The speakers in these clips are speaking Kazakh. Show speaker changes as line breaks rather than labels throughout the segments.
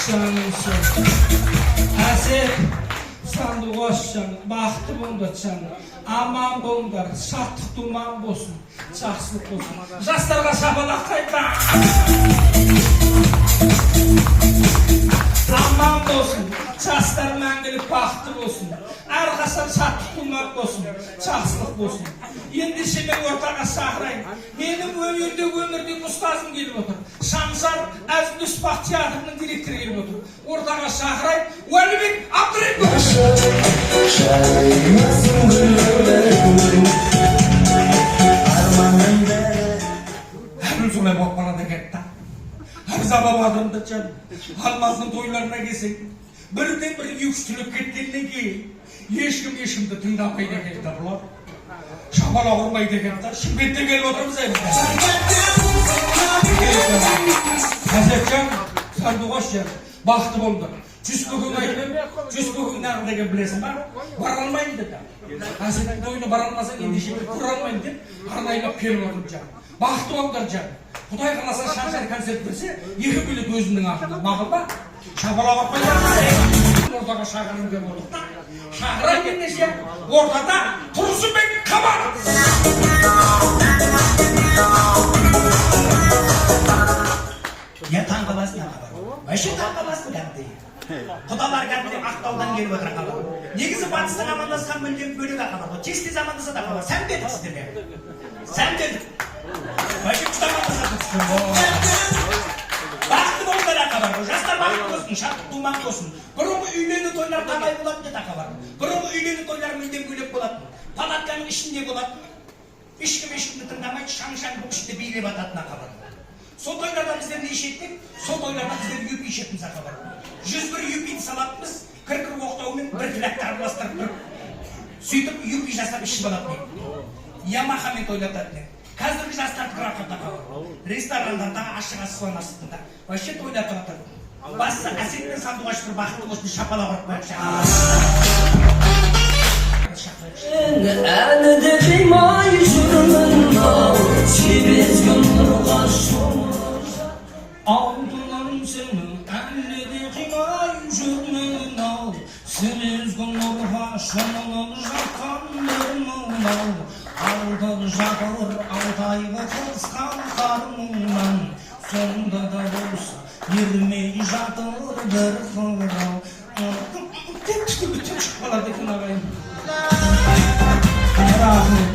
Жаным сол. Әсет, Сандуғаш, жаным, бақытты болыңдар, жаным, аман болыңдар, шаттық думан болсын, жақсылық болсын. Жастарға шапалақ қайта. Аман болсын, жастар мәңгілік бақытты болсын, әрқашан шаттық думан болсын, жақсылық болсын. Ендеше мен ортаға шақырайын, менің өнерде, өмірде ұстазым келіп отыр, Шаншар әзіл Үспақ театрының директоры келіп отыр. Ортаға шақырайын Уәлибек Абдырайымов.
Жайнасын гүл өмірің, арманың бәрі.
Әбіл солай болып барады екен да. Ырза бабадырымды, жаным, Алматының тойларына келсең, бірден бір екі үш түлек кеткеннен кейін ешкім ешкімді тыңдамайды екен да, бұлар шапалақ ұрмайды екен да. Шымкенттен келіп отырмыз енді. Әсетжан, Сандуғаш, жаным, бақытты болыңдар. Жүз көкең айтып едім, жүз көкең нағыл деген, білесің ба, бара алмаймын деді. Әсеттің тойына бара алмасаң, ендеше мен көре алмаймын деп арнайылап келіп отырмын, жаным. Бақытты болыңдар, жаным. Құдай қаласа, Шаншар концерт берсе, екі билет өзімнің атымда, мақұл ба? Шапалақ ұрып қоямыз. Ортаға шақырғым келіп отыр да. Шақырайын ендеше ортада Тұрсынбек Қабанов.
Я таң қаласың, аға, вообще таң қаласың кәдімгідей. Құдалар кәдімгідей Ақтаудан келіп отыр, аға. Негізі батыстың амандасқан мүлдем бөлек, аға ғой, тез тез амандасады, аға. Сәндедік сіздерге, сәндедік, вообще күшті амандасады. Бақытты болыңдар, аға бар ғой. Жастар бақытты болсын, шаттық думан болсын. Бұрынғы үйлену тойлар қалай болатын еді, аға бар? Бұрынғы үйлену тойлар мүлдем бөлек болатын, палатканың ішінде болатын, ешкім ешкімді тыңдамайды, шаң шаң болып ішінде билеп жататын, аға бар. Сол тойларда біздер не ішеттік? Сол тойларда біздер юпи ішетінбіз, аға бар. 101 юпиді салатынбыз, кір кір оқтаумен бір флягты араластырып тұрып, сөйтіп юпи жасап ішіп алатын едік. Ямахамен тойлататын едік. Қазіргі жастардікі рахат, аға бар, ресторандарда ашық аспан астында вообще тойлатып жатыр. Бастысы, Әсет пен Сандуғаш бір бақытты болсын. Шапалақ ұрып қояйықшы. Шақырайықшы.
Әні де қимай жүрмін ау, себезгін нұрға шомылып.
Алтыным, сені әлі де қимай жүрмін ау, себезгі нұрға шомылып жатқан бір ау, алтып жатыр Алтайға қысқан қармыңнан, сонда да болса ермей жатыр бір қырау деп түтіп шығып қалады екен, ағайын. Рахмет.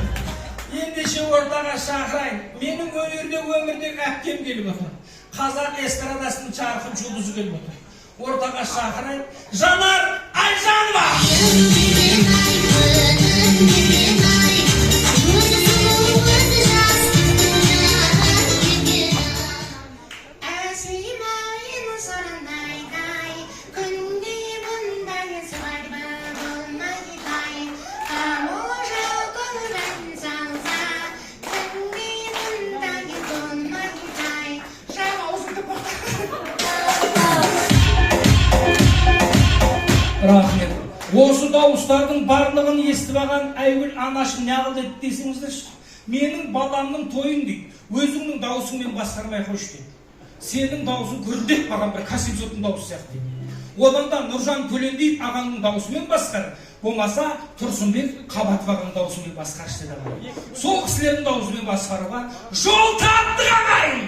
Ендеше ортаға шақырайын, менің өнерде, өмірдегі әпкем келіп отыр, қазақ эстрадасының жарқын жұлдызы келіп отыр. Ортаға шақырайын Жанар Айжанова.
Деген ай, өзі сұлу, өзі жас, келген. Әсем ай, сұрнайдай, күнде бұндай свадьба болмайды-ай. Тамылжып ән салса, күнде бұндай болмайды-ай.
Жаным, аузыңды боқтап. Рахмет. Осы дауыстардың барлығын естіп алған Айгүл анашым неғыл деді десеңіздерші: менің баламның тойын, дейді, өзіңнің дауысыңмен басқармай қойшы, дейді. Сенің дауысың гүрілдеп қалған бір Касимсоттың дауысы сияқты, дейді. Одан да Нұржан Төлендиев ағаңның даусымен басқар, болмаса Тұрсынбек Қабатов ағаның даусымен басқаршы, деді ағайын. Сол кісілердің даусымен басқаруға жол таптық, ағайын.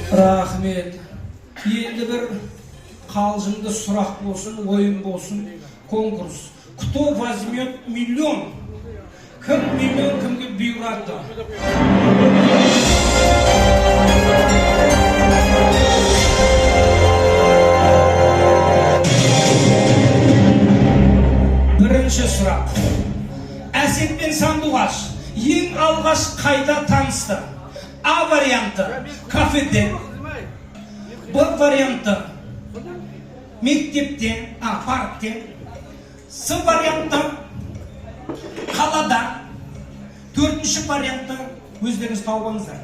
Рахмет. Енді бір қалжыңды сұрақ болсын, ойын болсын, конкурс: кто возьмет миллион? Кім миллион, кімге бұйырады? Бірінші сұрақ: Әсет пен Сандуғаш ең алғаш қайда танысты? А варианты — кафеде, Б варианты — мектепте, а паркте, С варианты — қалада, төртінші вариантты өздеріңіз тауып алыңыздар.